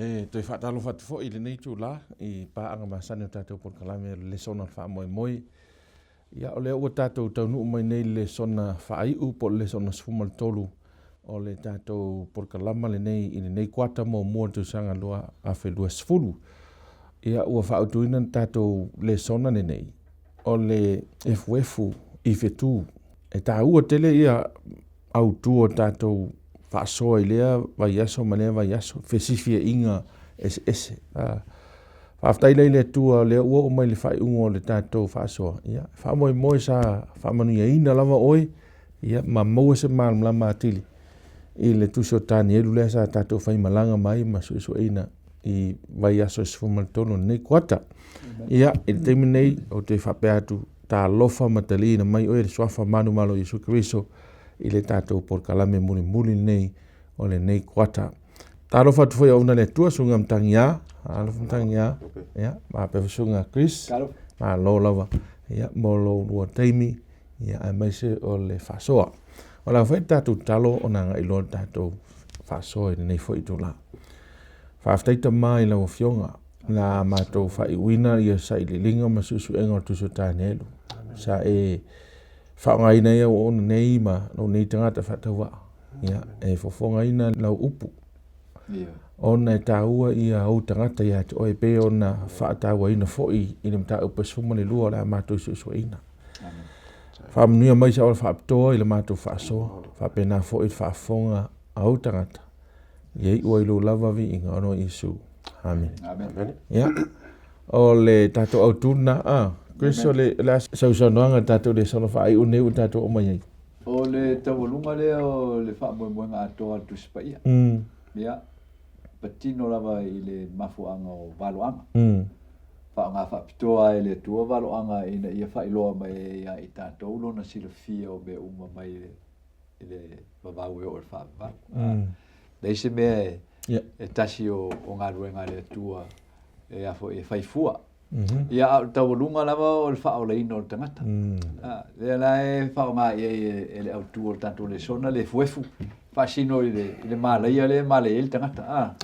E toe faatalofa atu foi i lenei itulā i paaga masani o tatou polokalame o le Lesona o le Faamoemoe. Ia, o lea ua tatou taunuu mai nei i le lesona faaiu po o le lesona 13 o le tatou polokalama lenei i lenei kuata muamua o le tausaga 2020. Ia, ua faautuina le tatou lesona lenei o le efuefu i fetu. E taua tele ia autu o tatou faasoa i lea vaiaso ma lea vaiaso, fesifiaiga eseese. Faafetai la i le Atua o lea ua oo mai i le faaiuga o le tatou faasoa. Ia, faamoemoe sa faamanuiaina lava oe, ia, ma maua se malamalama atili i le tusi o Tanielu lea sa tatou faimalaga mai ma suesueina i vaiaso e 13 o lenei kuata. Ia, i le taimi nei, ou te faapea atu, talofa ma taliina mai oe i le suafa manumalo o Iesu Keriso i le tatou polokalame mulimuli lenei o lenei kuata. Talofa atu foi auauna a le Atua, Susuga Matagiā, alofa Matagiā, ia, faapea foi Susuga Chris, malo lava, ia, mo lo oulua taimi, ia, aemaise o le faasoa. O le a foi le tatou tatalo ona agai loa le tatou faasoa i lenei foi itulā. Faafetai Tama i lau Afioga, na matou faaiuina ia sailiiliga ma suesuega o le Tusi o Tanielu. Sa e faaaogaina ai auauna nei ma lou nei tagata faatauvaa, ia, e fofogaina lau upu. Ona e taua ia ou tagata ia te oe, e pei ona faatauaina foi i le mataupu e 12 o le a matou suesueina. Faamanuia mai se auala faapitoa i le matou faasoa, faapena foi le faafofoga a ou tagata. Ia iu ai lou lava viiga ona o Iesu. Amene. Amen. Ia, o le tatou autu lena. Ah, Chris, o le, le a sausaunoaga le tatou lesona faaiu nei ua tatou oo mai ai. O le taualuga lea o le faamoemoega atoa a le Tusi Paia. Ia, patino lava i le mafuaaga o valoaga. Faaaoga faapitoa ai e le Atua valoaga ina ia faailoa mai ai ia i tatou lona silafia o mea uma mai i le vavau e oo i le faavavau. Leai se mea e, e tasi o, o galuega a le Atua e, a foi, e fai fua. Ia, a o le taualuga lava o le faaolaina o le tagata. Lea la e faaaoga i ai e, e le autu o le tatou lesona le efuefu, faasino i le, i le malaia lea e malaia ai le tagata. A,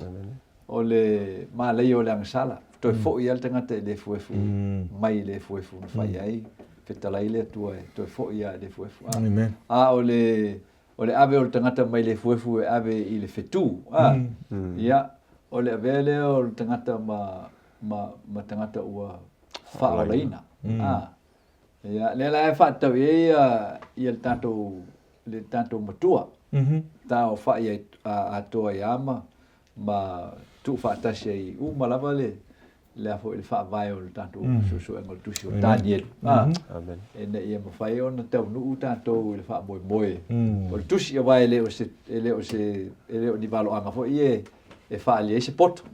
o le malaia o le agasala, toe foi lava le tagata i le efuefu, mai le efuefu na fai ai, fetalai le Atua e toe foi lava i le efuefu. A, Amen. a o le o le ave o le tagata mai le efuefu e ave i le fetu, a, ia, o le avea lea o le tagata ma, ma, ma tagata ua faaolaina. A, ia, lea la e faatatau i ai ia, ia le tatou, le tatou matua, taofai ai, atoa ai lava ma, ma tuufaatasi ai uma lava le le a foi le faavae o le tatou suesuega o le tusi o Tanielu a ina ia mafai ona taunuu tatou i le faamoemoe o le tusi aua e le o se e le o se e le o ni valoaga foi e e faaali ai se poto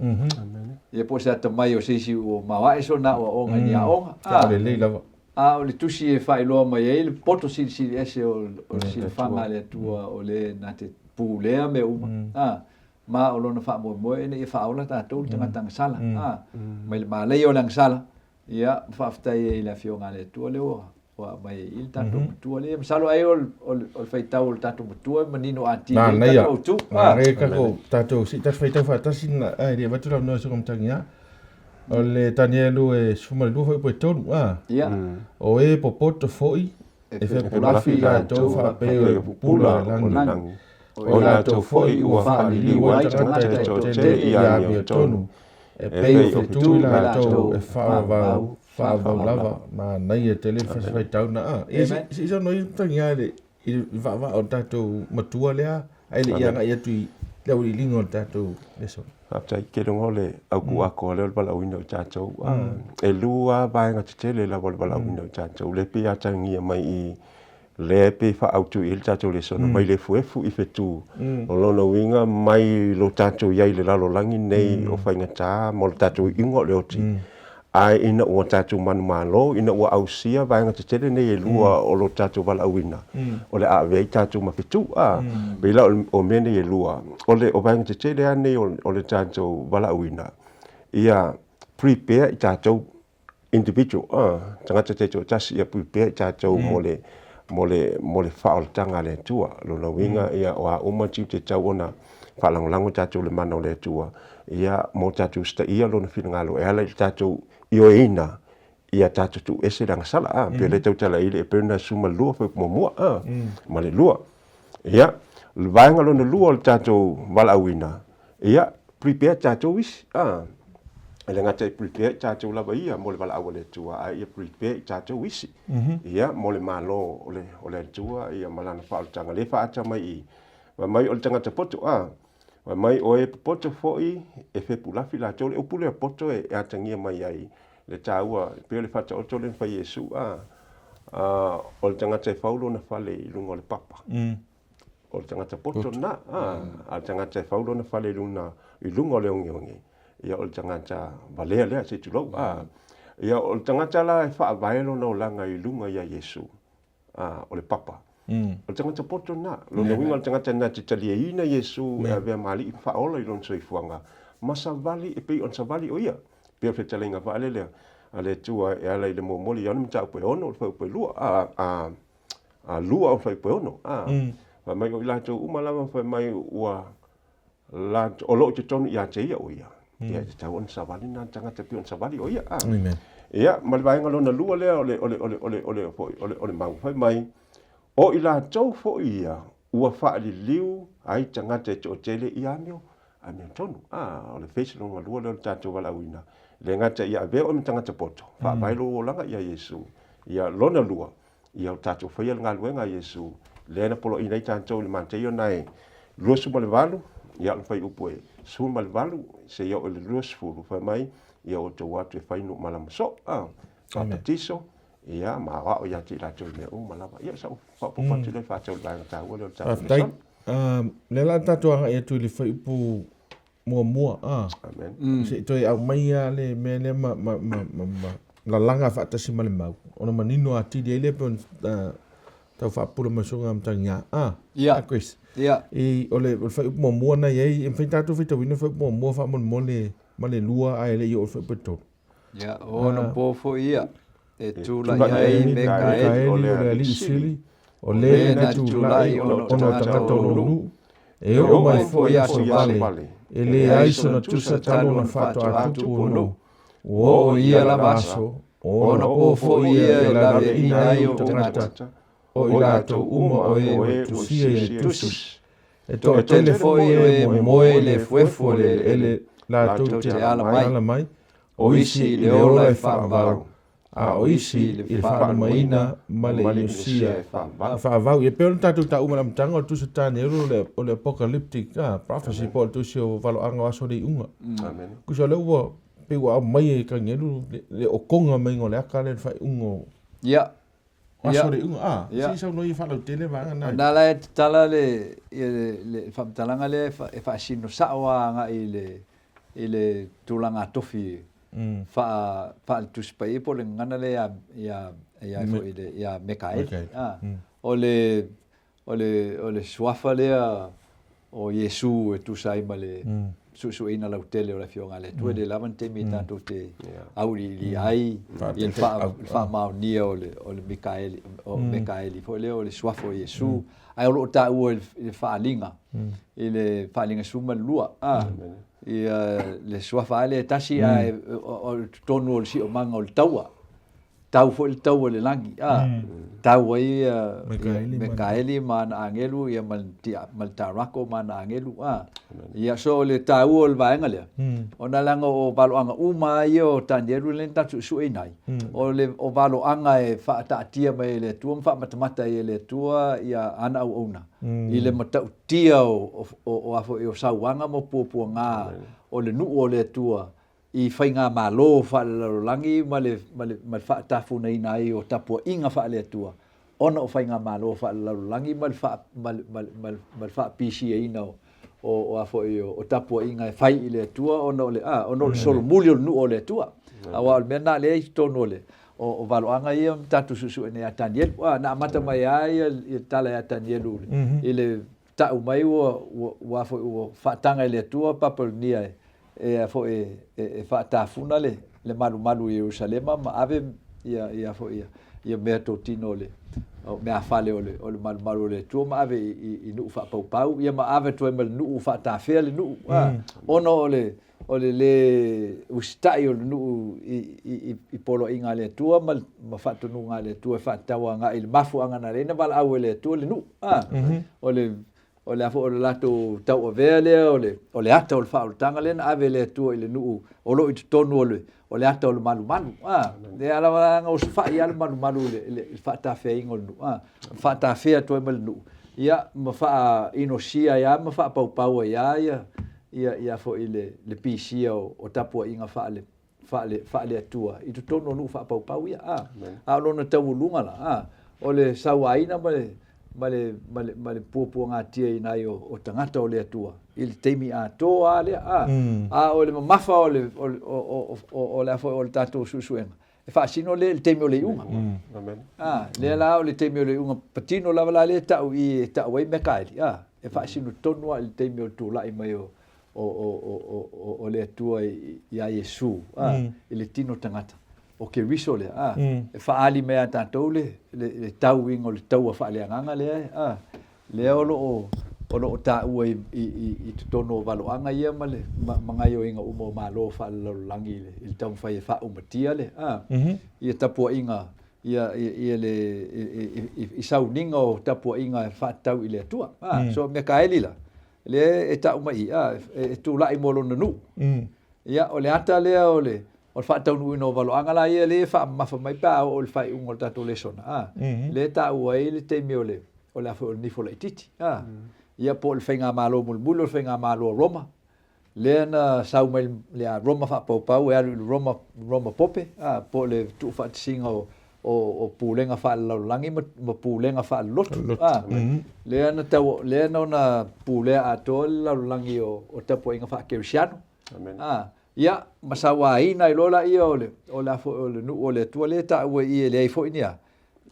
ia po o se atamai o se isi ua maoae sona aoaoga i ni aoga a lelei lava a o le tusi e faailoa mai ai le poto silisili ese o le silafaga a le Atua o le na te pulea mea uma a Ma o lona faamoemoe ina ia faaola tatou le tagata agasala, a, mai le malaia o le agasala, ia, ma faafetai ai i le Afioga a le Atua lea ua, ua aumai ai i le tatou matua lea. Masalo ai o le, o le, o le faitau o le tatou matua e manino atili ai le Manaia. tatou autu. A. Manaia tatou, tatou, se i tatou faitau faatasi na, ai le avatu le avanoa i Susuga Matagiā. O le Tanielu e 12 foi po e 3, a. Ia. O e popoto foi E fepulafi i latou faapea o pupula o le lagi. O i latou foi ua faaliliu ai tagata e toatele i amiotonu, e pei o fetu i latou e faavavau, faavavau lava. Manaia tele le faitau na. A, ia se i saunoa ia Matagiā i le i le vaavaa o le tatou matua lea, ae le i agai atu i le auiliiliga o le tatou lesona. Faafetai tele o le autu atoa lea o le valaauina o tatou. E lua vaega tetele lava o le valaauina o tatou. Lea pei a tagia mai i lea pei faaautu i ai le tatou lesona mai le efuefu i fetu. O lona uiga mai lo tatou i ai i le lalolagi nei o faigata ma lo tatou iuga o le oti. Ae ina ua tatou manumalo, ina ua ausia vaega tetele nei e lua o lo tatou valaauina, o le a avea ai tatou ma fetu. A, pei la o mea nei e lua, o le o vaega tetele lava nei o le tatou valaauina, ia prepare i tatou individual, a, tagata taitoatasi, ia prepare i tatou mo le mo le, mo le faaolataga a le Atua. Lona uiga, ia, o a uma tiute e tatau ona faalagolago tatou i le mana o le Atua, ia, mo tatou usitaia Lona finagalo e ala i le tatou ioeina ia tatou tuuese i le agasala, a, pei o lea e tautala i le Epeuna 12 fuaiupu muamua, a, ma le lua. Ia, o le vaega lona lua o le tatou valaauina, ia, prepare tatou isi, a. E le gata i prepare i tatou lava ia mo le valaau a le Atua, a ia prepare i tatou isi, ia, mo le Malo o le, o le Atua, ia, ma Lana faaolataga. Lea e faaata mai i, fai mai o le tagata poto, a, fai mai o e popoto foi e fepulafi latou. O le upu lea poto e atagia mai ai le taua, e pei o le faataoto lea na fai e Iesu, a, a, o le tagata e fau lona fale i luga o le papa. O le tagata poto lena, a, a o le tagata e fau lona fale i luna, i luga o le ogeoge, ia o le tagata valea lea, se i tulou, a. Ia o le tagata la e faavae lona olaga i luga ia Iesu, a, o le papa. O le tagata poto lena. Lona uiga o le tagata lena e te taliaina Iesu e avea ma Alii ma Faaola i lona soifuaga, ma savali e pei ona savali o Ia. E pei o le fetalaiga vaalele lea a le Atua e ala i le momoli i ana mataupu e ono, o le fuaiupu e lua, a, a, a lua o le fuaiupu e ono, a. Fai mai o i latou uma lava fai mai ua latou, o lo o i totonu ia te ia o ia. Ia e tatau ona savali na tagata e pei ona savali o ia. A. Amen. Ia, ma le vaega lona lua lea o le, o le, o le, o le, o le, foi, o le, o le mau fai mai, o i latou foi ia ua faaliliu ai tagata e toatele i amio, amiotonu. A, o le phase lona lua lea o le tatou valaauina. E le gata ia avea oe ma tagata poto, faavae lou olaga ia Iesu. Ia, lona lua, ia o tatou faia le galuega a Iesu, lea na poloaiina ai tatou i le Mataio na e 28, ia o le fuaiupu e 18 seia oo i le 20, fai mai, ia outou o atu e fai nuu malama soo, a, faapatiso, ia, ma aoao ia te i latou i mea uma lava. Ia, o sau faaopoopo atu lea e faatatau i le vaega taua lea o le tatou Faafetai. lesona. O lea o le a tatou agai atu i le fuaiupu muamua, a. Amen. Se i toe aumai lava le mea lea ma, ma, ma, ma, ma lalaga faatasi ma le mau, ona manino atili ai lea pei ona tau faapupula mai soga matagi a. Ia. A Chris. Ia. I, o le, o le fuaiupu muamua na i ai, e mafai tatou faitauina le fuaiupu muamua faamolemole ma le lua ae le i oo i le fuaiupu e tolu. Ia, o ona po foi ia, e tulai ai Mekaeli, o le alii sili, o le na tulai ona o tagata o lou nuu, e oo mai foi i aso vale, e leai sona tusa talu ona faatoa tupu o nuu, ua oo i ia lava aso, o ona po foi ia e laveaiina ai ou tagata, o i latou uma o e ua tusia i le tusi. E toatele foi e e moe i le efuefu o le eleele latou te ala mai, o isi i le ola e faavau, a o isi i le faalumaina ma le inusia e faavau. Ia pei ona tatou taua mai le amataga o le tusi o Tanielu o le apocalyptic prophecy po o le tusi o valoaga o aso o le iuga. Tusa o lea ua pei ua aumai e Tanielu le okoga maiga o le aka lea i le faaiuga o aso o le iuga. A, se i saunoa ia faalautele vaega na. Na la e tatala le le faamatalaga lea e faasino sao lava agai i le i le tulaga tofi faa faale Tusi Paia po o le gagana lea ia ia foi le ia Mekaeli. A, o le O le, o le suafa lea o Iesu e tusa ai ma le suesueina lautele o le Afioga a le Atua, e le lava ni taimi e tatou te auiliilia ai ia le faamaonia o le, o le Mikaeli, o Mekaeli foi lea o le suafa o Iesu, ae o lo o taua i le faaaliga, i le faaaliga 12, a, ia le suafa lava lea e tasi, ae o totonu o le siomaga o le taua. Tau foi le tau o le lagi, a, tau ai ia Mekaeli ma ana agelu, ia ma le Tarako ma ana agelu, a. Ia, so o le taua o le vaega lea, ona leaga o valoaga uma lava ia o Tanielu lea na tatou suesueina ai, o le o valoaga e faataatia mai e le Atua ma faamatamata ai e le Atua ia ana auauna i le matautia o o a foi o sauaga ma puapuaga o le nuu o le Atua i faigamalo faalelalolagi ma le, ma le, ma le faatafunaina ai o tapuaiga faale-Atua ona o faigamalo faalelalolagi ma le faa, ma le, ma le, ma le, ma le faapisiaina o, o, o a foi o, o tapuaiga e fai i le Atua ona o le, a, ona o le solomuli o le nuu o le Atua. Aua o le mea lena lea e i totonu o le, o, o valoaga ia ma tatou suesue nei ia Tanielu. A, na amata mai lava ia, ia tala ia Tanielu i le tau mai ua, ua, ua, foi, ua faataga e le Atua Papelonia e, e a foi e, e faatafuna le, le malumalu i Ierusalema ma ave ia, ia foi ia, ia mea totino o le, meafale o le, o le malumalu o le Atua ma ave i, i, i nuu faapaupau, ia ma ave atu ai ma le nuu faatafea le nuu, a, ona o le, o le lē usitai o le nuu i, i, i, i poloaiga a le Atua ma, ma faatonuga a le Atua e faatatau agai i le mafuaaga na ala ai ona valaau e le Atua le nuu, a. O le, O le a foi o le latou tauavea lea o le, o le ata o le faaolataga lea na ave e le Atua i le nuu o lo o i totonu o le, o le ata o le malumalu. A, lea lava la na osofai lava le malumalu i le, i le, i le faatafeaina o le nuu, a, ma faatafea atu ai ma le nuu, ia, ma faainosia ai lava ma faapaupau ai lava ia, ia, ia foi le, le pisia o, o tapuaiga faale, faale, faale-Atua i totonu o nuu faapaupau ia, a. A o lona tauuluga la, a, o le sauaina ma le, ma le, ma le, ma le puapuagatia ai o, o tagata o le Atua i le taimi atoa lava lea, a. A o le mamafa o le, o, o, o, o le a foi o le tatou suesuega, e faasino lea i le taimi o le iuga. A, lea la o le taimi o le iuga patino lava la lea e tau i e tau ai Mekaeli, a, e faasino tonu lava i le taimi o le tulai mai o, o, o, o, o, o le Atua iā Iesū, a, i le tino tagata, o Keriso lea, a, e faaali mai ia tatou le, le, le tauiga o le taua faaleagaga lea, a, lea o lo o, o lo o taua i, i, i, i totonu o valoaga ia ma le, ma, ma gaioiga uma o Malo faalelalolagi i le, i le taumafai e faaumatia le, a, ia tapuaiga ia, ia, ia le, i, i, i, i sauniga o tapuaiga e faatatau i le Atua. A, so Mekaeli la, lea e tau mai i, a, e tulai mo lona nuu. Ia, o le ata lea o le, o le faataunuuina o valoaga la ia lea e faamamafa mai pe a oo i le faaiuga o le tatou lesona, a, lea e taua ai le taimi o le, o le a foi o le nifo laitiiti, a. Ia, po o le faigamalo mulimuli o le faigamalo a Roma, lea na sau mai le a Roma faapaupau e alu i le Roma, Roma Pope, a, po o le tuufaatasiga o, o, o pulega faalelalolagi ma, ma pulega faalelotu, a, lea na tau, lea na ona pulea atoa le lalolagi o, o tapuaiga faakerisiano, a, ia, ma sauaina ai loa laia o le, o le a foi o le nuu o le Atua lea e taua i i e leai foi ni a,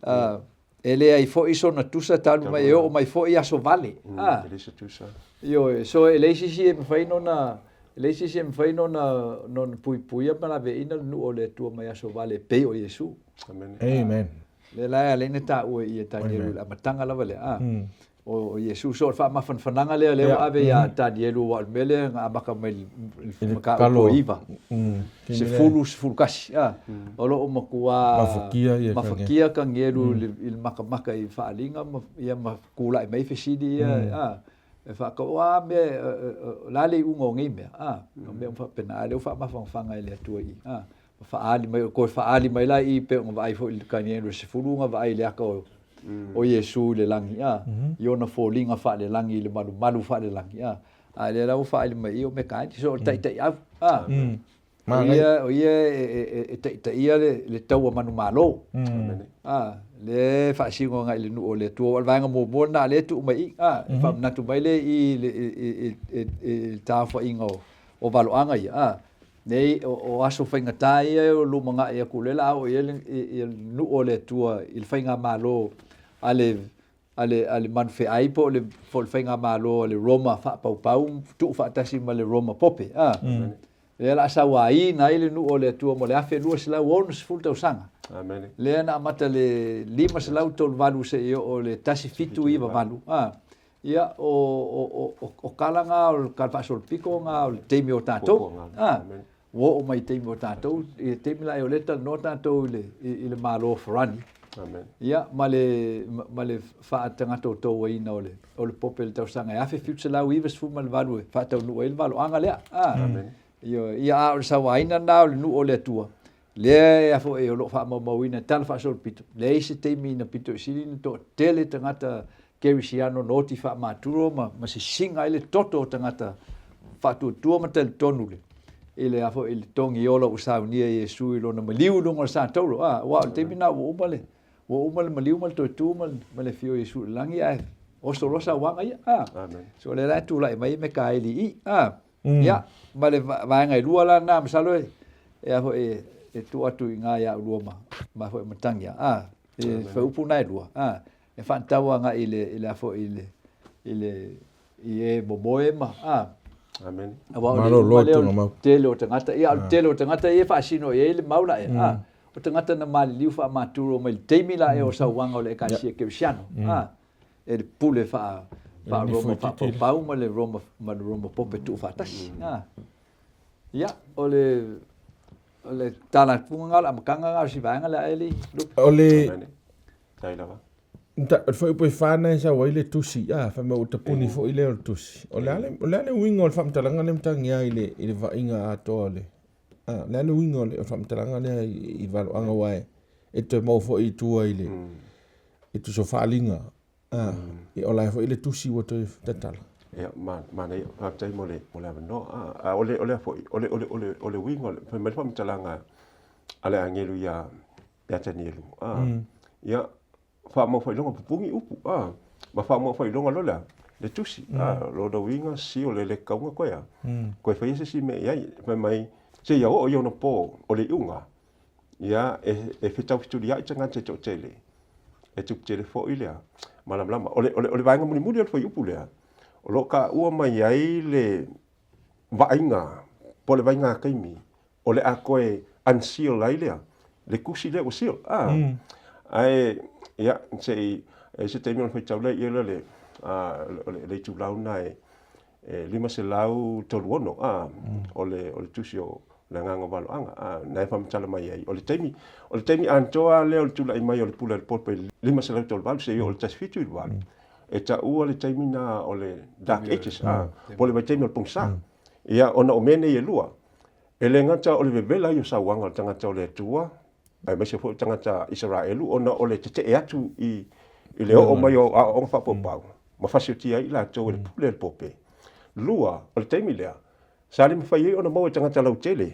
a, E leai foi sona tusa talu mai e oo mai foi aso vale. A. E leai se tusa. Ioe, so e leai se isi e mafai nona, e leai se isi e mafai nona, nona puipuia ma laveaiina le nuu o le Atua mai aso vale e pei o Iesu. Amen. Amen. Lea la e ala ai ona taua i e Tanielu i le amataga lava lea, a. O Iesu, so o le faamafanafanaga lea lea ua ave ia Tanielu aua o le mea lea na amata mai i le mataupu e 9, 10, 11, a. O lo o matua mafatia Tanielu i le makamaka i faaaliga ma, ia ma tulai mai fesili ia, a, e faatau, o a mea, o le a le iuga o nei mea, a, o mea uma faapena, a o lea ua faamafanafanaga e le Atua i i, a. Faaali mai, toe faaali mai la i i pei ona vaai foi i le Tanielu e 10 na vaai i le ata o, o Iesu i le lagi, a, i ona foliga faalelagi i le malumalu faalelagi, a, a lea la ua faaali mai i i o Mekaeli, so o le taitaiau, a, o ia, o ia e, e, e, e taitaia le, le taua manumalo, a, lea e faasino agai i le nuu o le Atua. Aua o le vaega muamua lena lea e tuu mai i i, a, e faamanatu mai lea i i le, i, i, i, i, i le taaofaiga o, o valoaga ia, a, Nei, o aso faigata ia e lumanai atu lea la a oo i ai le nuu o le Atua i le faigamalo a le a le a le manufeai po o le po o le faigamalo a le Roma faapaupau tuufaatasi ma le Roma Pope a. Lea la a sauaina ai le nuu o le Atua mo le 1260 tausaga. Amene. Lea na amata le 538 seia oo i le 1798 a. Ia, o, o, o, o, o kala ngā, o le kala faasolopito ngā o le taimi o tātou. A, ua oo mai i taimi o tātou, i le taimi la e o lea e talanoa tātou i le, i, i le Malo o Farani. Amen. Ia, ma le, ma, ma le faatagatautouaina o le, o le pope i le tausaga e 1798 e faataunuu ai le valoaga lea. A, Amen. Ioe, ia a o le sauaina lena o le nuu o le Atua, lea e a foi o lo o faamaumauina i tala faasolopito, leai se taimi na pito i sili ona toatele tagata Kerisiano na oti faamaturo ma, ma sisiga ai le toto o tagata faatuatua ma talitonu le, i le a foi i le togi ola ua saunia e Iesu i lona maliu i luga o le satauro. A, aua o le taimi lena ua uma le, ua uma le maliu ma le toe tu ma, ma le afio o Iesu i le lagi, ae oso loa sauaga ia. A, Amen. so lea la e tulai mai Mekaeli i, a, Ia, ma le vaega e lua la lena, masalo e, e a foi e, e tuu atu i ina ia ulua ma, ma foi Matagia, a, e faaupu na e lua, a, e faatatau agai i le, i le a foi i le, i le, i e momoe ma, a. Amen. Aua o le iuga lea o le tele o tagata, ia, o le tele o tagata ia e faasino i ai le mau la ea, a. O tagata na maliliu faamaturo mai le taimi la ea o sauaga o le Ekalesia Kerisiano, a, e le pule faa faa-Roma faapaupau ma le Roma ma le Roma Pope tuufaatasi. A. Ia, o le o le talatuga lena o le amataga lena o si vaega lea a Eli Lupe. O le Faafetai lava. O le fuaiupu e fa lena e sau ai le tusi, a, fai mai ua tapuni foi lea o le tusi. O le a le, o le a le uiga o le faamatalaga lea matagiā i le, i le vaaiga atoa o le, a, o le a le uiga o le faamatalaga lea i, i valoaga aua e, e toe maua foi i tua i le, i tusa o faaaliga, a, ia o la e foi le tusi ua toe tatala. Ia, ma, manaia, faafetai mo le, mo le avanoa. A, a o le, o le a foi, o le, o le, o le, o le uiga o le, fai mai le faamatalaga a le agelu iā, ia Tanielu. A, ia, faamaufailoga pupugi upu, a, ma faamaufailoga loa le a? Le tusi, a, lona uiga seal e le kauga koe a, koe faia se isi mea i ai. Fai mai, seia oo i ona po o le iuga, ia, e, e fetaufetuliai tagata e toatele, e tupu tele foi le a, malamalama. O le, o le, o le vaega mulimuli o le fuaiupu lea, o lo o taua mai ai le vaaiga po o le vaigā taimi o le a toe unseal ai lea, le tusi lea ua seal. A, ae, ia, se i, e se taimi ona faitau lea i le, a, le, le itulau lena e, e 536, a, o le, o le tusi o le Agaga o Valoaga, a, na e faamatala mai ai, o le taimi, o le taimi atoa lea o le tulai mai o le pule a le pope i le 538 seia oo i le 178, e taua le taimi lena o le Dark Ages, a, po o le vaitaimi o le pogisa. Ia, ona o mea nei e lua, E le gata o le vevela ai o sauaga o le tagata o le Atua, aemaise foi o tagata Isaraelu, ona o le tetee atu i i le oo mai o aoaoga faapaupau, ma fasiotia ai i latou e le pule a le pope. Lua, o le taimi lea, sa le mafai ai ona maua e tagata lautele,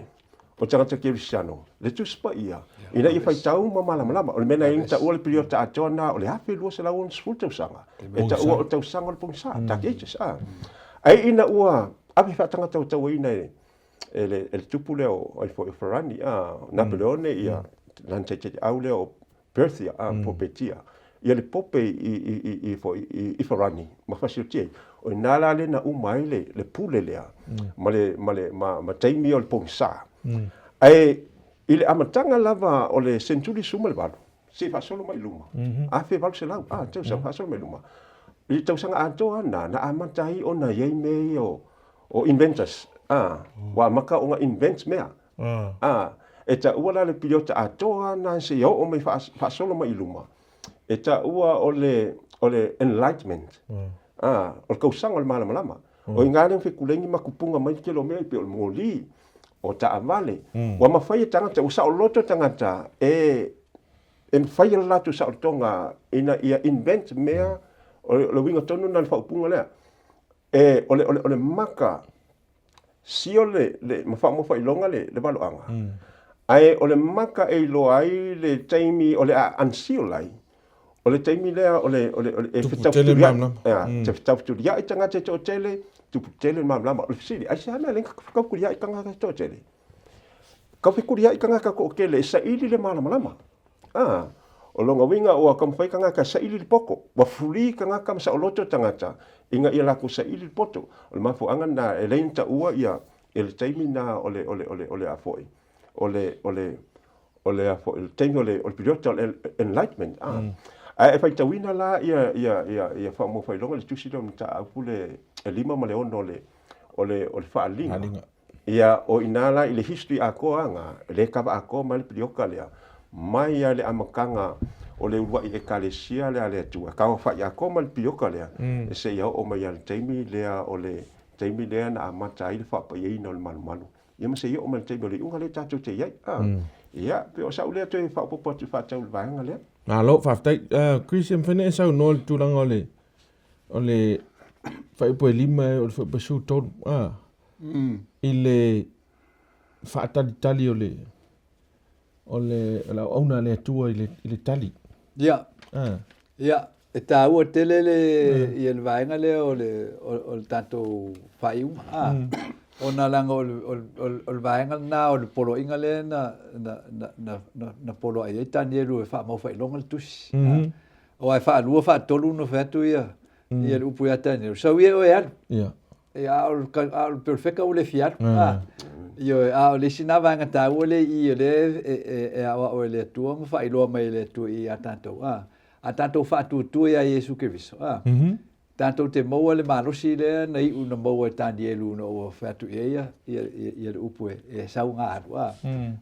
o tagata kerisiano, le Tusi Paia, ina ia faitau ma malamalama. O le mea na i ai na taua le piliota atoa lena o le 1260 tausaga, e taua o le tausaga o le pogisa, Dark Ages, a. Ae ina ua ave faatagatautauaina e e le, e le tupu lea o ai foi o Farani, a, Napoleone, ia, lana taitaitau lea o Berthia, a, po Betia, ia le pope i, i, i, i, foi, i, i Farani, ma fasiotia ai. O ina la lea na uma ai le, le pule lea, ma le, ma le, ma, ma taimi o le pogisa. Ae, i le amataga lava o le senturi 18, se i faasolo mai i luma, 1800, a, tausaga faasolo mai i luma, i le tausaga atoa lena, na amata ai ona i ai mea ia o, O inventors, a, ua amata ona invent mea. A, e taua la le piliota atoa lena seia oo mai faasolo mai i luma, e taua o le, o le enlightenment, a, o le tausaga o le malamalama. O i ina lea na fetuleini ma tupuga mai le tele o mea e pei o le moli, o taavale. Ua mafai e tagata, ua saoloto tagata e, e mafai e le latou saolotoga ina ia invent mea, o le uiga tonu lena o le faaupuga lea. E, o le, o le, o le maka sio le, le, ma faamofailoga le, le valoaga. Ae o le maka e iloa ai le taimi o le a unseal ai, o le taimi lea o le, o le, o le, e Tupu tele fetaufutuliai, malamalama. ea, te fetaufutuliai tagata e toatele, tupu tele le malamalama. O le fesili, aisea mea le fetaufutuliai tagata e toatele? Kau fekuliai tagata toatele e saili le malamalama. A, o lona uiga ua taumafai tagata e saili le poto. Ua free tagata ma saoloto tagata ina ia latou saili le poto. O le mafuaaga lena e leai ona taua ia i le taimi lena o le, o le, o le, o le a foi, o le, o le, o le a foi, le taimi o le, o le piliota o le enlightenment. A, ae e faitauina la ia, ia, ia, ia faamaufailoga le tusi lea o le Mataupu le e 5 ma le 6 o le, o le, o le Faaaliga. Faaaliga. Ia, o i ina la i le history atoa lava, e le kava atoa mai le pilioka lea, mai lava i le amataga o le uluai Ekalesia lea a le Atua, e tauafa'i atoa mai le pilioka lea, seia oo mai lava i le taimi lea o le taimi lea na amata ai le faapaiaina o le malumalu, ia ma seia oo mai i le taimi o le iuga lea tatou te i ai. A, ia, pei o sa'u lea toe faaopoopo atu e faatatau i le vaega lea. Malo, faafetai. Chris, e mafai ona e saunoa i le tulaga o le o le fuaiupu e 5 o le fuaiupu e 13, a, i le faatalitali o le o le o le auauna a le Atua i le i le tali. Ia. A. Ia, e taua tele le ia le vaega lea o le o le tatou faaiuga. A. Ona leaga o le o le vaega lena o le poloaiga lea na na na na na poloai ai Tanielu e faamaufailoga le tusi. Aua e faalua faatolu ona fai atu ia ia le upu ia Tanielu, sau ia oe e alu. Ia. Ia, a o le, a o le perofeta ua le fia alu. Ioe, a o le isi lena vaega taua lea i i o lea e aoao e le Atua ma faailoa mai e le Atua i ia tatou, a, a tatou faatuatua iā Iesu Keriso, a, tatou te maua le malosi lea na iu na maua e Tanielu ina ua fai atu i ai ia, ia, ia le upu e, e sau ga alu, a,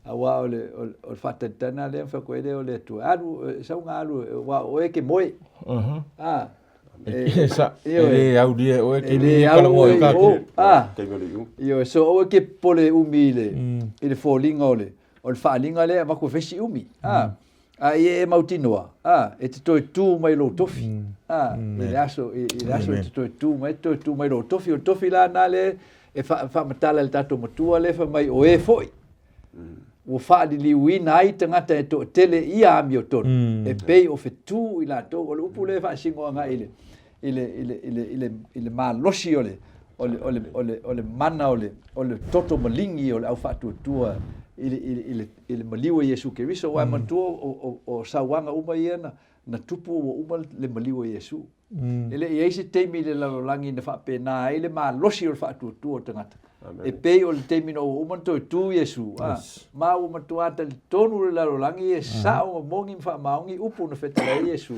aua o le, o le, o le faatalitali lena lea na fai atu ai lea o le Atua, alu, sau ga alu, aua o oe e te moe, a, E le aulia e oe ke le kalagoa i o a ioe so aua e te popole umi i le i le foliga o le o le faaaliga lea e avatu e fai si umi a a ia e mautinoa a e te toe tu mai lou tofi a i le aso i le aso e te toe tu mai toe tu mai lou tofi o le tofi la na le e faamatala e le tatou matua lea fai mai o e foi ua faaliliuina ai tagata e toatele ia amiotonu, mm. e pei o fetu i latou. O le upu lea e faasino agai i le, i le, i le, i le, i le, i le malosi o le, o le, o le, o le, o le mana o le, o le toto maligi o le au faatuatua i le, i le, i le, i le maliu o Iesu Keriso. Aua mm. manatua o, o, o sauaga uma ia na, na tupu ua uma le maliu o Iesu. Mm. E le i ai se taimi i le lalolagi na faapena ai le malosi o le faatuatua o tagata. E pei o le taimi na ua uma ona toe tu Iesu, a, yes. ma ua matua talitonu le lalolagi e sao ma moni ma faamaoni upu na fetalai ai Iesu,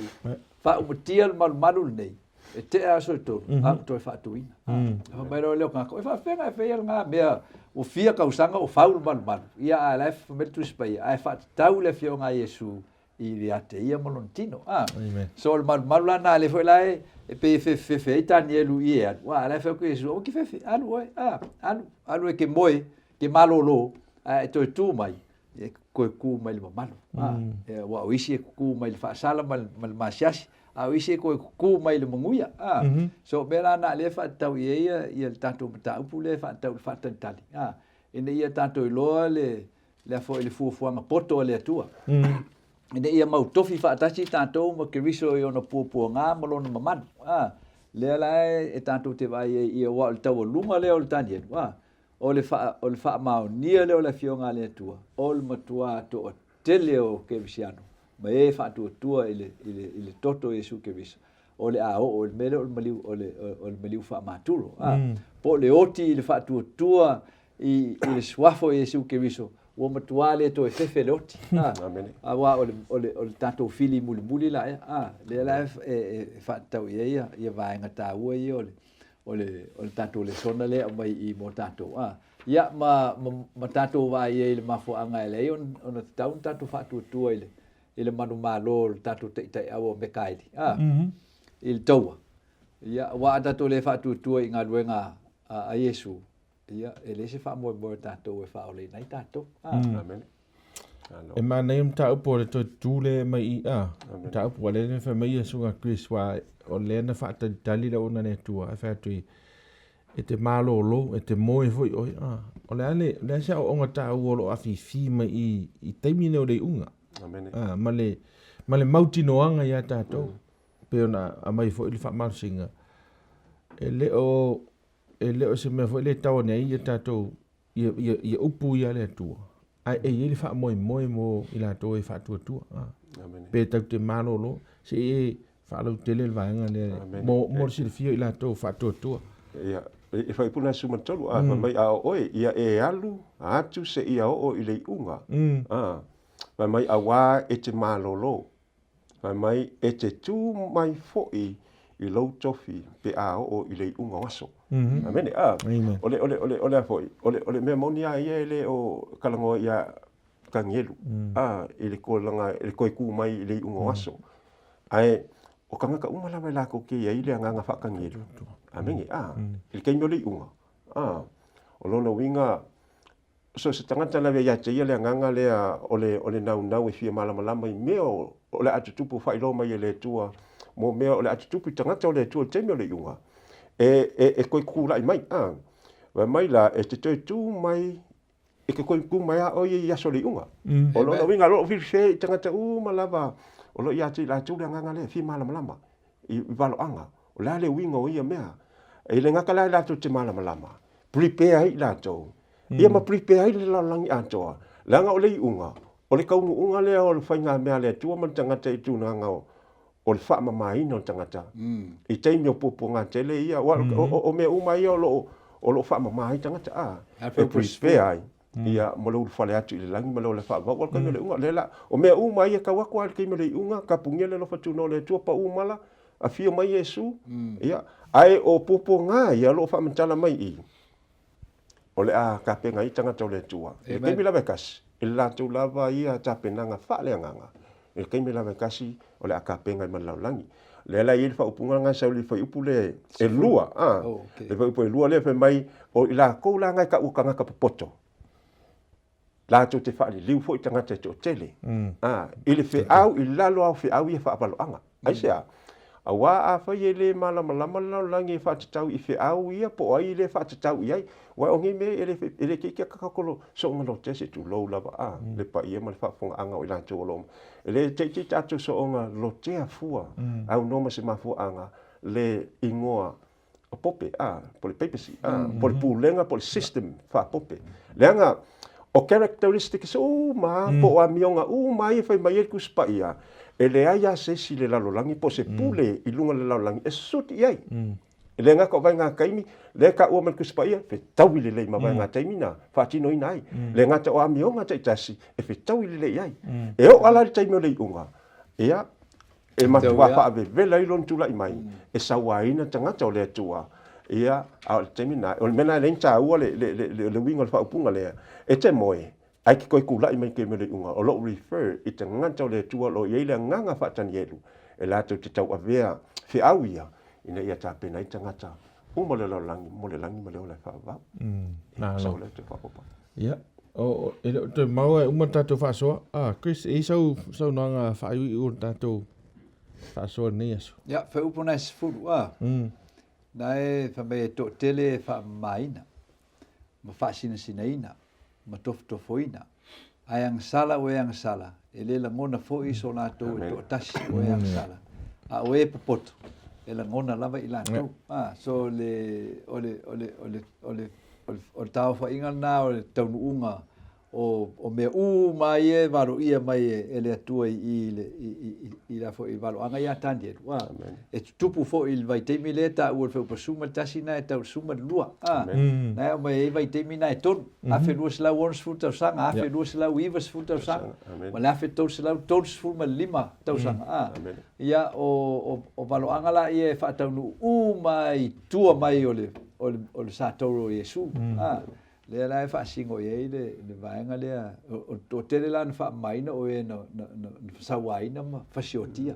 faaumatia le malumalu lenei, e tea aso e tolu, mm -hmm. a ua toe faatuina. Mm. Fai mai loa lea o tagata, e faafefea e faia lena mea, ua fia tausaga o fau le malumalu. Ia, a la e fai mai le Tusi Paia, ae faatatau le afioga a Iesu i le ia te ia ma lona tino. Ah. Amen. So o le malumalu la na le foi la e, e pei e fefefefe ai Tanielu i e alu. Ua, la e fai atu Iesu, aua ke fefe, alu oe, ah, alu, alu e ke moe, ke malolo, a e toe tū mai, e koe kū mai le mamalu. Ah, mm. e, ua o isi e kū mai le faasala ma le, ma le masiasi, a o isi e koe kū mai le manuia. Ah. Mm -hmm. So mea la na le faatatau i ai ia, ia le tatou mataupu lea e faatatau i le faatalitali. Ah, ina ia tatou iloa le, lea foi le fuafuaga poto a le Atua. Mm. Ina ia mau tofi faatasi tatou ma Keriso i ona puapuaga ma lona mamalu. Ah, lea la e, e tatou te vaai ai ia aua o le taualuga lea o le Tanielu. Ah, o le, fa, o le faamaonia lea o le Afioga a le Atua, o le matua toatele o Kerisiano, ma e faatuatua i le, i le, i le toto o Iesu Keriso, o le a oo i le mea lea o le maliu, o le, o le maliu faamatulo. Ah, mm. Po o le oti i le faatuatua i, i le suafa o Iesu Keriso, ua matuā le toe fefe le oti. A, aua o le, o le, o le tatou fili mulimuli la ea, a, lea la e, e, e faatatau i ai ia, ia vaega taua ia o le, o le, o le tatou lesona lea e aumai i mo tatou. A, ia, ma, ma, ma tatou vaai ai i le mafuaaga e leai ona, ona tatau ona tatou faatuatua i le, i le manumalo o le tatou taitaiaua o Mekaeli, a, mm -hmm. i le taua. Ia, aua a tatou le faatuatua i galuega a, a Iesu, Ia, e leai se faamoemoe o tatou e faaolaina ai tatou. Ah. Mm. Amen. E manaia mataupu o le toe tutū lea mai i a mataupu ua lea na fai mai ia suga Chris wa o lea na faatalitali le ona le Atua e fai atu i e te malolo e te moe foi oe a o le a le o le a se aoaoga taua o lo o afifi mai i i taimi nei o le iuga Amen. a ma le ma le mautinoaga ia tatou pei ona aumai foi le faamalosiga e le o E le o se mea foi lea e tau ane ai ia tatou, ia, ia, ia upu ia a le Atua, ae e i ai le faamoemoe mo i latou e faatuatua. A. Pe tatou te malolo, se i e faalautele le vaega lea mo, mo le silafia o i latou faatuatua. Ia, e faaipu lena 13, a, fai mai, a o oe, ia e alu atu seia oo i le iuga. A, fai mai, auā e te malolo. Fai mai, E te tū mai foi i lou tofi pe a oo i le iuga o aso. Amene. A, o le, o le, o le, o le a foi, o le, o le mea moni lava ia e le o kalagoa ia Kanielu, a, i le tulaga, i le toe tū mai i le iuga o aso. Ae, o tagata uma lava e latou te i ai le agaga faa-Kanielu. Amene. A, i le taimi o le iuga, a, o lona uiga, So se tagata lava ia te ia le agaga lea o le, o le naunau e fia malamalama i mea o, o le a tutupu faailoa mai e le Atua mo mea o le a tutupu i tagata o le Atua i le taimi o le iuga, e, e, e toe tulai mai. A, fai mai la, e te toe tu mai, e te toe tu mai a oe ia i aso o le iuga. Mm. O lona uiga, o lo o filifea i tagata uma lava o lo o ia te i latou le agaga lea e fia malamalama i, i valoaga. O le a le uiga o ia mea? E le gata la i latou te malamalama, prepare ai i latou. Ia ma prepare ai le lalolagi atoa. Leaga o le iuga, o le taunuuga lea o le faigamea a le Atua ma le tagata i tulaga o, o le faamamaina o le tagata i taimi o puapuaga tele ia. Aua o, o, o mea uma ia o lo o, o lo o faamama ai tagata a, e prepare ai ia mo le ulufale atu i le lagi ma le ola faavavau. Aua o le taimi o le iuga, o lea la, o mea uma ia e tau atu lava i le taimi o le iuga, kapugia le alofa tunoa o le Atua, pau mala, afio mai Iesu, ia, ae o puapuaga ia o lo o faamatala mai i i, o le a tapena ai tagata o le Atua i le taimi lava e tasi, i le latou lava ia tapenaga faaleagaga, i le taimi lava e tasi o le a tapena ai ma le lalolagi. O lea la e i ai le faaupuga lena e sau i le fuaiupu lea e lua, a, le fuaiupu e lua lea fai mai, o i latou la na e taua tagata popoto, latou te faaliliu foi tagata e toatele, a, i le feau i lalo lava o feau ia faavaloaga. Aisea? Aua afai e le malamalama le lalolagi e faatatau i feau ia po o ai lea e faatatau i ai, aua o nei mea e le, e le itiiti lava tatou sooga lotea se i tulou lava a, le paia ma le faafofogaaga o i latou o lo o, e le itiiti tatou sooga lotea fua aunoa ma se mafuaaga le igoa o pope, a, po o le papacy, a, po o le pulega, po o le system faapope. Leaga o characteristics uma lava, po o amioga uma lava ia e fai mai ai le Tusi Paia, e leai lava se isi i le lalolagi po o se pule i luga o le lalolagi e suti i ai. E le gata o vaega taimi, lea e taua mai le Tusi Paia, fetaui lelei ma vaega taimi na faatinoina ai. E le gata o amioga taitasi e fetaui lelei i ai. E oo lava la i le taimi o le iuga, ia, E matua faavevela ai lona tulai mai, e sauaina tagata o le Atua, ia, a o le taimi lena, o le mea lena e alai ona taua le, le, le, le uiga o le faaupuga lea, e te moe, ae te toe tulai mai i le taimi o le iuga, o lo o refer i tagata o le Atua o lo o i ai le agaga faatanielu, e latou te tauavea feau ia, ina ia tapena ai tagata uma o le lalolagi mo le lagi ma le ola e faavavau. Malo. Sau lea te faaopoopo. Ia, o, e le o toe maua e uma le tatou faasoa. Ah, Chris, e i ai sau saunoaga faaiuiu o le tatou faasoa i lenei aso? Ia, fuaiupu na e 10, ah. Na e fai mai e toatele e faamamaina, ma faasinasinaina, ma tofotofoina, ae agasala o e agasala, e le lagona foi so latou e toatasi o e agasala, a o e popoto, e lagona lava i latou. Ah, so le, o le, o le, o le, o le, o le, o le taaofaiga lena o le taunuuga o, o mea uma ia e valoia mai e, e le Atua i, i, le, i, i, i, la foi valoaga ia Tanielu. Ah, e tutupu foi i le vaitaimi lea e taua le fuaiupu 11 na e tau le 12. Ah, na e aumai ai vaitaimi na e tolu. 1260 tausaga, 1290 tausaga, ma le 1335 tausaga. Ah, ia, o, o, o valoaga la ia e faataunuu uma i tua mai o le, o le, o le sa tauro o Iesu. Ah, lea la e faasino i ai le, le vaega lea, o, o le toatele la na faamamaina o e na, na, na, na fasauaina ma fasiotia.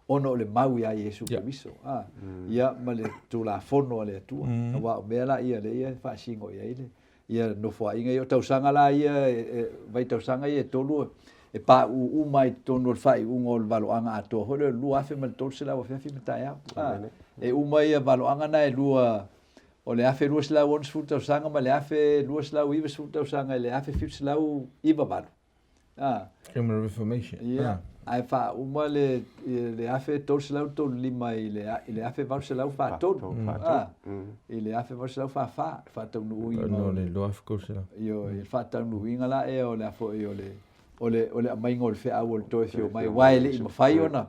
Ona o le mau iā Iesu Keriso, a, ia ma le Tulafono a le Atua. Aua o mea la ia lea ia e faasino i ai le, ia nofoaiga ia. O tausaga la ia, e, vaitausaga ia e tolu e pauu uma ai i totonu o le faaiuga o le valoaga atoa foi lea o le 2300 afiafi ma taeao. A, e uma ia valoaga na e lua o le 1260 tausaga ma le 1290 tausaga i le 1798. Ah. Human Reformation. Yeah. Ah. Ae faauma le, le 1335 i le, i le 1843. Ah. I le 1844, le faataunuuina. No, le 2300. Io, i le faataunuuina la ea o le afo i o le, o le, o le aumaiga o le feau o le toe fio mai. Aua e le i mafai ona,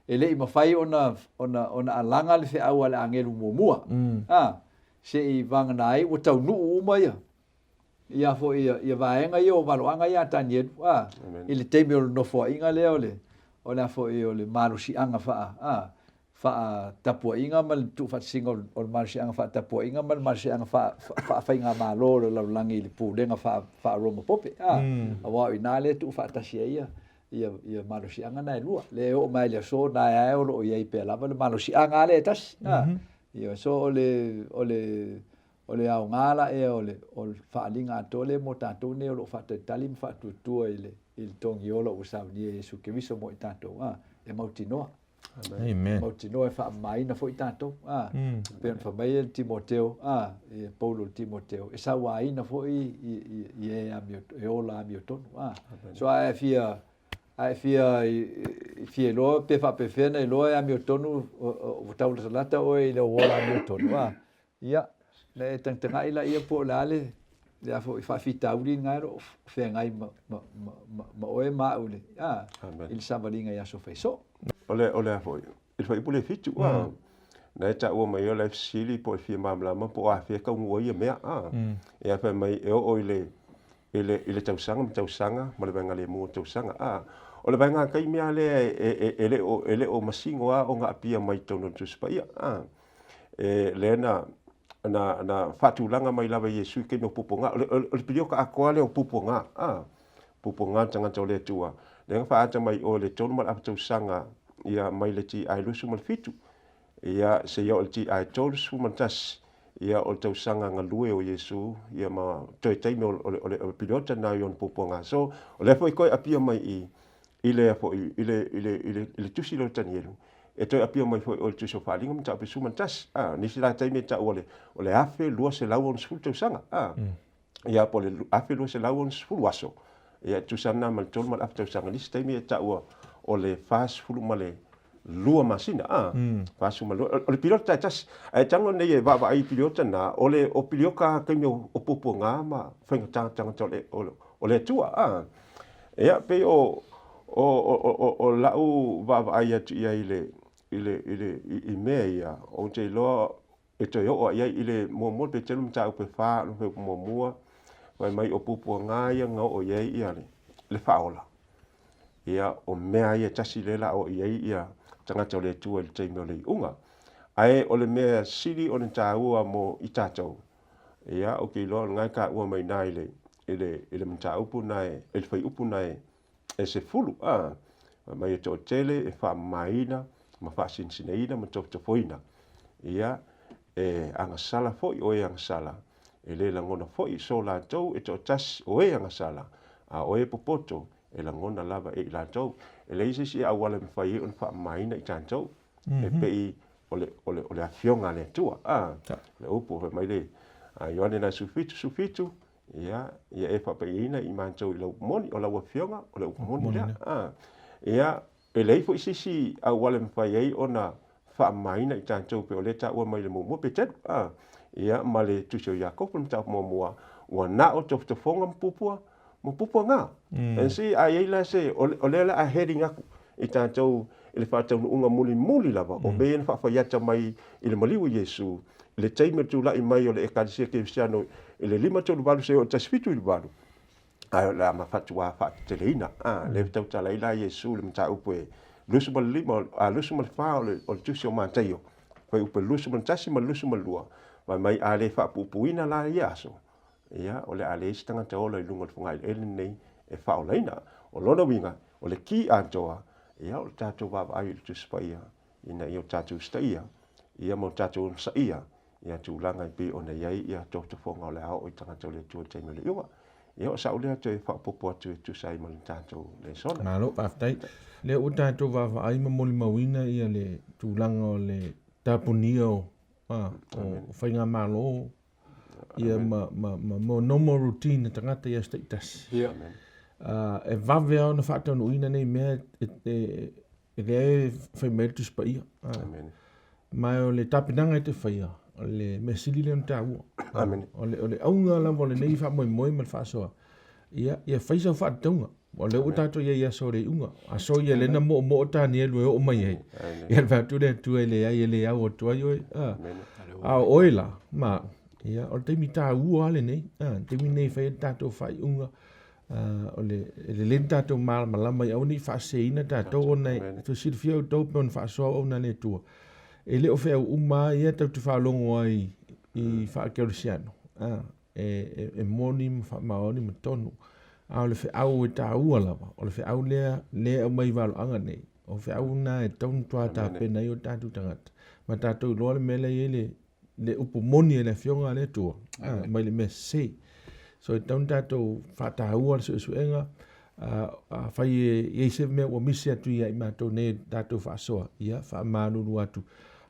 e le i mafai ona, ona, ona alaga le feau a le agelu muamua. Ah. Se i vagana ai, ua taunuu uma ia. Ia foi ia, ia vaega ia o valoaga ia a Tanielu, a, i le taimi o le nofoaiga lea o le, o le a foi o le malosiaga faa, a, faatapuaiga ma le tuufaatasiga o le malosiaga faatapuaiga ma le malosiaga faa, faafaigamalo o le lalolagi i le pulega faa, faa-Roma Pope, a, aua o i ina lea e tuufaatasi ai ia, ia, ia malosiaga na e lua. Lea e oo mai i le aso, na e ae o lo o i ai pea lava le malosiaga lea e tasi, a. Ia, so o le, o le, O le aoga la ea o le o le faaaliga atoa lea mo tatou nei o lo o faatalitali ma faatuatua i le i le togi ola ua saunia e Iesu Keriso mo i tatou, a, e mautinoa. Amen. Mautinoa e faamamaina foi tatou, a, mm. pei ona fai mai e le Timoteo, a, e Paulo le Timoteo, e sauaina foi i, i, i e, amio, e ola amiotonu, a. So a e fia, a e fia, i, fia iloa pe faapefea na iloa e amiotonu, ua taulatalata oe i le ola amiotonu, a. Ia, na e tagatagai laia po o le a le, le a foi faafitauli lena o lo o feagai ma, ma, ma, ma, ma oe ma au i le, a, i le savaliga i aso fai soo. O le, o le a foi, i le fuaiupu lea e fitu, a, mm. Na e taua mai o la e fesili po o e fia malamalama po o afea e taunuu ai ia mea, a. Ia fai mai e oo i le, i le, i le tausaga ma tausaga ma le vaega lemu o tausaga, a. O le vaega taimi lava lea e, e, e le o, e le o masino lava ona apia mai i totonu o le Tusi Paia, a. E, lea na, na, na faatulaga mai lava e Iesu i taimi o puapuaga. O le, o le piliota atoa lea o puapuaga, a. Puapuaga le tagata o le Atua. Lea na faaata mai i o i le 3 ma le afa tausaga, ia, mai le TI 27, ia, seia oo i le TI 31, ia, o le tausaga galue o Iesu, ia, ma toe taimi o, o le, o le, o le piliota lena i ona puapuaga. So, o lea foi toe apia mai i i, i le, foi, i le, i le, i le, i le tusi lea o Tanielu, e toe apia mai foi o le tusi o Faaaliga ma Mataupu 11. A, nisi la taimi e taua le, o le 1260 tausaga. A, ia po o le 1260 aso, ia e tusa lena ma le 3 ma le afa tausaga. Nisi taimi e taua o le 42 masina, a, 42, o le piliota e tasi. Ae tago nei e vaavaai i piliota na, o le o piliota taimi o puapuaga ma faigata tagata o le, o le Atua, a. Ia, pei o, o, o, o, o lau vaavaai atu i ai i le, i le, i le, i mea ia, ou te iloa e toe oo i ai i le muamua pe tele mataupu e fa o le muamua fai mai o puapuaga ia na oo i ai ia le, le faaola. Ia o mea ia tasi lea la oo i ai ia tagata o le Atua i le taimi o le iuga. Ae o le mea sili ona taua mo i tatou, ia ou te iloa o lena e taua mai i ina i le, i le, i le mataupu na e, i le fuaiupu na e, e 10, a, fai mai e toatele e faamamaina ma faasinosinoina ma tofotofoina, ia, e agasala foi o e agasala, e le lagona foi so latou e toatasi o e agasala, a o e popoto e lagona lava e i latou. E leai se isi auala e mafai ai ona faamamaina i tatou, e pei o le, o le, o le afioga a le Atua, a, le upu fai mai le Ioane na 17, 17, Ia, ia e faapaiaina i matou i lau upu moni, o lau Afioga, o le upu moni lea. A, ia, e leai foi se isi auala e mafai ai ona faamamaina i tatou pei o lea e taua mai i le muamua Petelu, a, ia, ma le Tusi o Iakopo le mataupu muamua, ua na o tofotofoga ma puapua, ma puapuaga. And see, a i ai la se, o lea o le a heading aku i tatou i le faataunuuga mulimuli lava o mea ia na faafaiata mai i le maliu o Iesu, i le taimi o le tulai mai o le Ekalesia Kerisiano i le 538 seia oo i le 1798, ae o le a mafatuā faateteleina. A, lea e tautala ai la Iesu i le mataupu e 25, a, 24 o le, o le Tusi o Mataio, fuaiupu e 21 ma le 22, fai mai a le faapuupuuina la ia aso, ia, o le a leai se tagata ola i luga o le fogaeleele lenei e faaolaina. O lona uiga, o le ki atoa, ia, o le tatou vaavaai i le Tusi Paia, ina ia o tatou usitaia, ia ma o tatou onosaia ia tulaga e pei ona i ai ia tofotofoga o le a oo i tagata o le Atua i le taimi o le iuga. Ia o sa'u lea toe faaopoopo atu e tusa ai ma le tatou lesona. Malo, faafetai. Lea ua tatou vaavaai ma molimauina ia le tulaga o le tapunia o, a, o faigamalo ia ma, ma, ma, ma normal routine a tagata i aso taitasi. Ia. E vave lava ona faataunuuina nei mea e, e, e lea e fai mai le Tusi Paia. Amen. Ma o le tapenaga e te faia, o le mea sili lea ona taua. Amen. O le, o le auga lava o lenei faamoemoe ma le faasoa, ia, ia fai sau faatatauga. O lea ua tatou i ai i aso o le iuga. Aso ia lea na moomoo Tanielu e oo mai ai. Ia le fai atu le Atua e leai e le au atu ai oe. A o oe la, ma au, ia, o le taimi taua lava lenei. A, le taimi lenei e fai ai le tatou faaiuga. O le, e lelei le tatou malamalama ia aua ne i faaseseina tatou ona e silafia outou pei ona faasoa auauna a le Atua. E le o feau uma lava ia tatou te faalogo ai i faakerisiano. A, e, e, e moni ma faamaoni ma tonu. A o le feau e taua lava, o le feau lea, lea e aumai i valoaga nei, o feau na e tatau ona matua tapena ai o tatou tagata. Ma tatou iloa le mea lea e i ai le, le upu moni a le Afioga a le Atua, a, mai le mea sese. So e tatau ona tatou faataua le suesuega, afai e i ai se mea ua misi atu ia i matou nei e tatou faasoa, ia faamalulu atu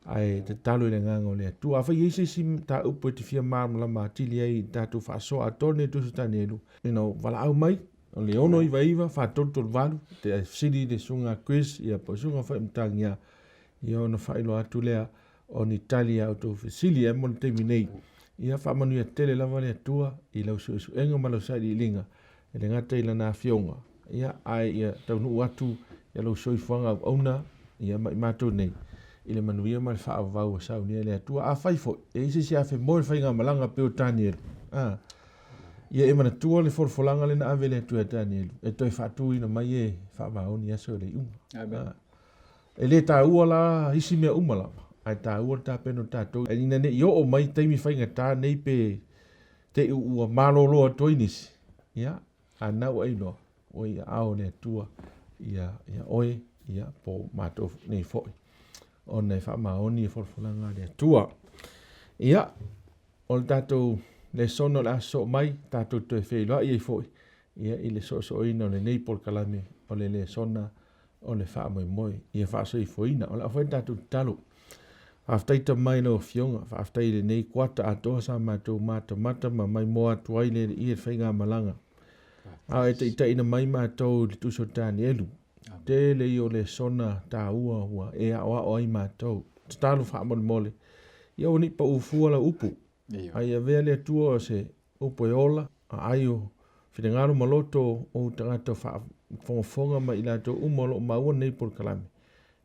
ae tatalo i le agaga o le Atua. Afai e i ai se isi mataupu e te fia malamalama atili ai i le tatou faasoa atoa lenei Tusi Tanielu, you know, valaau mai, o le 699 4338, te fesili i le Susuga Chris, ia po o le Susuga foi Matagiā, ia ona faailoa atu lea o ni tali a outou fesili. Ae mo le taimi nei, ia faamanuia tele lava le Atua i lau suesuega ma lau sailiiliga, e le gata i Lana Afioga, ia, ae ia taunuu atu ia lou soifuaga auauna, ia ma i matou nei, i le manuia ma le faaauau ua saunia e le Atua. Afai foi e i ai se isi afemoe i le faigamalaga pei o Tanielu, a, ia e manatua le folafolaga lea na ave e le Atua ia Tanielu e toe faatuina mai e faamaoni i aso o le iuga. Amen. A, e le taua la isi mea uma lava, ae taua le tapena o tatou ina ne i oo mai taimi faigata nei pe te i ua malolo atu ai nisi, ia, a na ua e iloa, ua i aao o le Atua ia, ia oe, ia, po matou nei foi, ona e faamaoni e folafolaga a le Atua. Ia, o le tatou lesona o le a sosoo mai, tatou toe feiloai ai foi, ia, i le soosooina o lenei polokalame o le lesona o le faamoemoe ia faasoifuaina. O le a fai le tatou tatalo. Faafetai Tama i lau Afioga, faafetai i lenei kuata atoa sa matou matamata ma maimoa atu ai le alii e le faigamalaga. A o e taitaiina mai matou i le tusi o Tanielu. Tele ia o lesona taua ua e aoao ai matou. Tatalo faamolemole, ia aua ne i pau fua lau upu. A ia avea le Atua o se upu e ola, a ai o finagalo ma loto o ou tagata faafogafoga ma i latou uma o lo o maua lenei polokalame,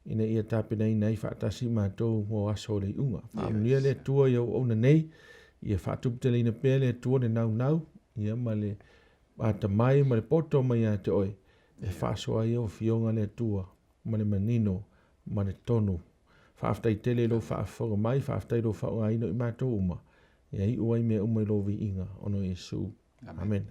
ina ia tapenaina ai faatasi matou mo aso o le iuga. Faamanuia le Atua i auauna nei, ia faatuputeleina pea le Atua le naunau, ia ma le atamai ma le poto mai ia te oe, e faasoa ai au Afioga le Atua ma le manino ma le tonu. Faafetai tele i lou faafofoga mai, faafetai i lou faaaogaina o i matou uma, ia iu ai mea uma i lou viiga, ona o Iesu. Amene.